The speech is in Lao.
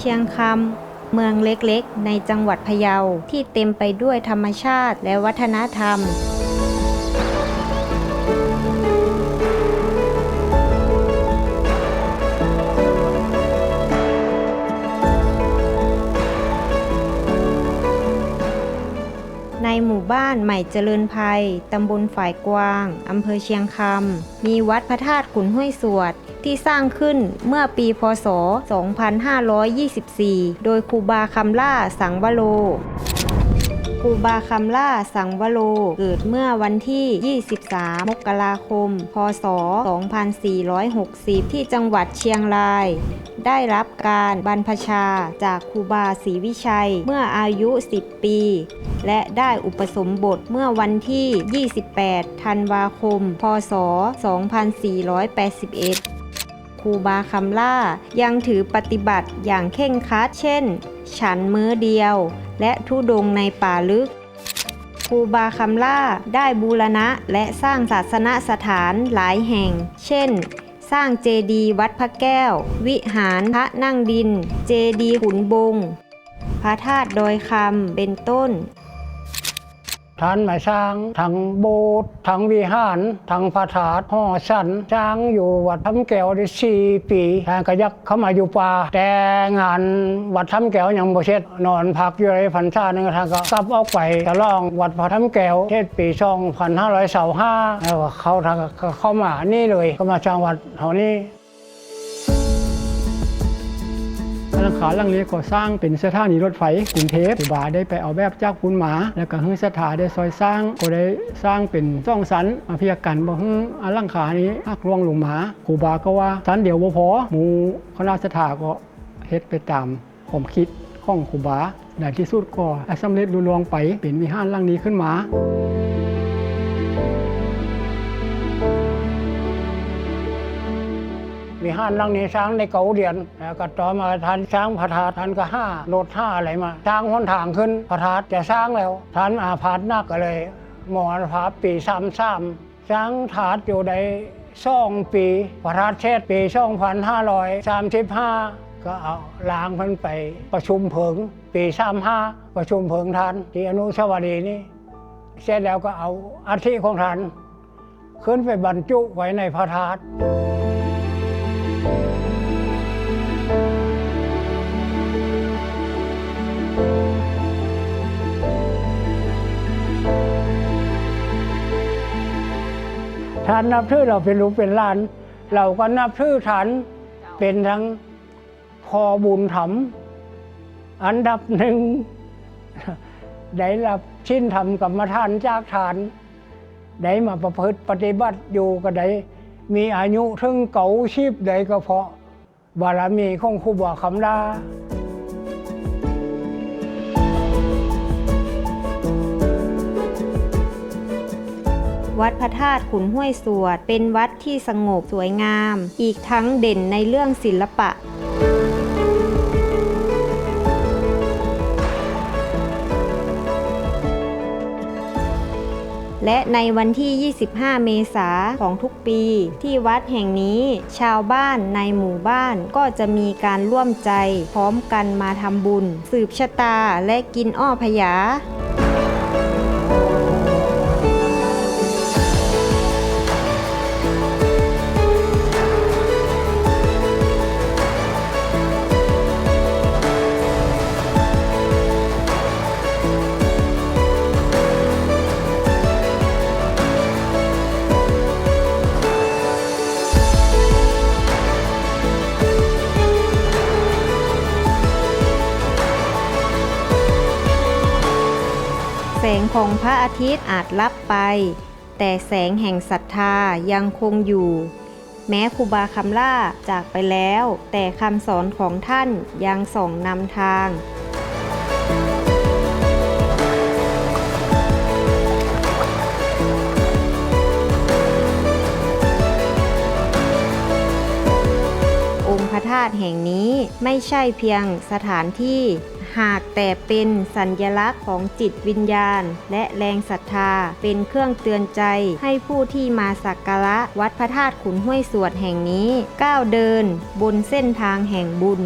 ຊຽງຄຳ ເມືອງເລັກໆ ໃນຈັງຫວັດພະເຍົາ ທີ່ເຕັມໄປດ້ວຍທຳມະຊາດ ແລະ ວັດທະນະທຳ. ໃນໝູ່ບ້ານໃໝ່ຈະເລີນໄພ ຕຳບົນຝາຍກວ້າງ ອຳເພີຊຽງຄຳ ມີວັດພະທາດຂຸນຫ້ວຍສວດ ທີ່ສ້າງຂຶ້ນເມື່ອປີ ພ.ສ. ສອງພັນຫ້າຮ້ອຍຊາວສີ່ ໂດຍຄູບາຄຳຫຼ້າ ສັງວະໂລ. ຄູບາຄຳຫຼ້າ ສັງວະໂລ ເກີດເມື່ອວັນທີ ຊາວສາມ ມົກກະລາຄົມ ພ.ສ. ສອງພັນສີ່ຮ້ອຍຫົກສິບ ທີ່ຈັງຫວັດຊຽງລາຍ, ໄດ້ຮັບການບັນພະຊາຈາກຄູບາສີວິໄຊເມື່ອອາຍຸສິບປີ ແລະ ໄດ້ອຸປະສົມບົດເມື່ອວັນທີ ຊາວແປດ ທັນວາຄົມ ພ.ສ. ສອງພັນສີ່ຮ້ອຍແປດສິບເອັດ. ຄູບາຄຳຫຼ້າຍັງຖືປະຕິບັດຢ່າງເຄັ່ງຄັດ ເຊັ່ນ ສັນມື້ດຽວ ແລະ ທຸດົງໃນປ່າລຶກ. ຄູບາຄຳຫຼ້າໄດ້ບູລະນະ ແລະ ສ້າງສາສະນະສະຖານຫຼາຍແຫ່ງ ເຊັ່ນ ສ້າງເຈດີວັດພະແກ້ວ, ວິຫານພະນັ່ງດິນ, ເຈດີຂຸນບົງ, ພະທາດດອຍຄຳ ເປັນຕົ້ນ. ທ່ານມາສ້າງທັງໂບດ, ທັງວິຫານ, ທັງພະທາດ, ຫໍສັນ, ສ້າງຢູ່ວັດທຳແກ້ວໄດ້ສີ່ປີ. ທ່ານກໍຢາກເຂົ້າມາຢູ່ປ່າ, ແຕ່ງານວັດທຳແກ້ວຍັງບໍ່ເສັດ. ນອນພັກຢູ່ໄດ້ພັນສາໜຶ່ງ, ທ່ານກໍກັບອອກໄປສະຫຼອງວັດພະທຳແກ້ວ ເຂດປີສອງພັນຫ້າຮ້ອຍຊາວຫ້າ ແລ້ວກໍເຂົ້າ, ທ່ານກໍເຂົ້າມານີ້ເລີຍ, ກໍມາສ້າງວັດເຮົານີ້. ຫຼັງຄາຫຼັງນີ້ກໍສ້າງເປັນສະຖານີລົດໄຟກຸງເທບ. ຄູບາໄດ້ໄປເອົາແບບຈາກພຸ້ນມາ ແລ້ວກໍໃຫ້ສັດທາໄດ້ຊ່ອຍສ້າງ, ກໍໄດ້ສ້າງເປັນສອງຊັ້ນມາພຽກກັນ, ບໍ່ໃຫ້ອັນຫຼັງຄານີ້ຫັກລ່ວງລົງມາ. ຄູບາກໍວ່າຊັ້ນດຽວບໍ່ພໍ, ໝູ່ຄະນະສັດທາກໍເຮັດໄປຕາມຄວາມຄິດຂອງຄູບາ. ໃນທີ່ສຸດກໍສຳເລັດລຸລ່ວງໄປ ເປັນວິຫານຫຼັງນີ້ຂຶ້ນມາ. ວິຫານຫຼັງນີ້ສ້າງໄດ້ເກົ້າເດືອນ, ແລ້ວກໍຕໍ່ມາທ່ານສ້າງພະທາດ, ທ່ານກໍຫາລົດຫາອະໄລມາສ້າງຫົນທາງຂຶ້ນ. ພະທາດຈະສ້າງແລ້ວ, ທ່ານອາພາດໜັກ, ກໍເລີຍມໍລະນະພາບປີສາມສາມ. ສ້າງທາດຢູ່ໄດ້ສອງປີ, ພະທາດເສັດປີສອງພັນຫ້າຮ້ອຍສາມສິບຫ້າ ກໍເອົາຮ່າງເພິ່ນໄປປະຊຸມເພີງ. ປີສາມຫ້າປະຊຸມເພີງທ່ານທີ່ອະນຸສາວະລີນີ້, ເສັດແລ້ວກໍເອົາອັດຖິຂອງທ່ານຂຶ້ນໄປບັນຈຸໄວ້ໃນພະທາດ. ທ່ານນັບຖືລາວເປັນລູກເປັນຫຼານ, ລາວກໍນັບຖືທ່ານເປັນທັງ ພໍ່ບຸນທຳອັນດັບໜຶ່ງ, ໄດ້ຮັບສິນທຳກຳມະຖານຈາກທ່ານ, ໄດ້ມາປະພຶດປະຕິບັດຢູ່ກໍໄດ້ມີອາຍຸເຖິງເກົ້າສິບໄດ້ ກໍເພາະບາລະມີຂອງຄູບາຄຳຫຼ້າ. ວັດພະທາດຂຸນຫ້ວຍສວດ ເປັນວັດທີ່ສະຫງົບສວຍງາມ, ອີກທັງເດັ່ນໃນເລື່ອງສິລະປະ. ແລະ ໃນວັນທີ ຊາວຫ້າ ເມສາຂອງທຸກ ປີ ທີ່ວັດແຫ່ງນີ້, ຊາວບ້ານໃນໝູ່ບ້ານກໍຈະມີການຮ່ວມໃຈພ້ອມກັນມາທຳບຸນ, ສືບຊະຕາ ແລະ ກິນອໍ້ພະຍາ. ແສງຂອງພະອາທິດອາດລັບໄປ, ແຕ່ແສງແຫ່ງສັດທາຍັງຄົງຢູ່. ແມ້ຄູບາຄຳຫຼ້າຈາກໄປແລ້ວ, ແຕ່ຄຳສອນຂອງທ່ານຍັງສ່ອງນຳທາງ. ອົງພະທາດແຫ່ງນີ້ໄມ່ໃຊ່ພຽງສະຖານທີ່ ຫາກແຕ່ເປັນສັນຍະລັກຂອງຈິດວິນຍານ ແລະ ແຮງສັດທາ ເປັນເຄື່ອງເຕືອນໃຈໃຫ້ຜູ້ທີ່ມາສັກກາລະວັດພະທາດຂຸນຫ້ວຍສວດແຫ່ງນີ້ ກ້າວເດີນບົນເສັ້ນທາງແຫ່ງບຸນ.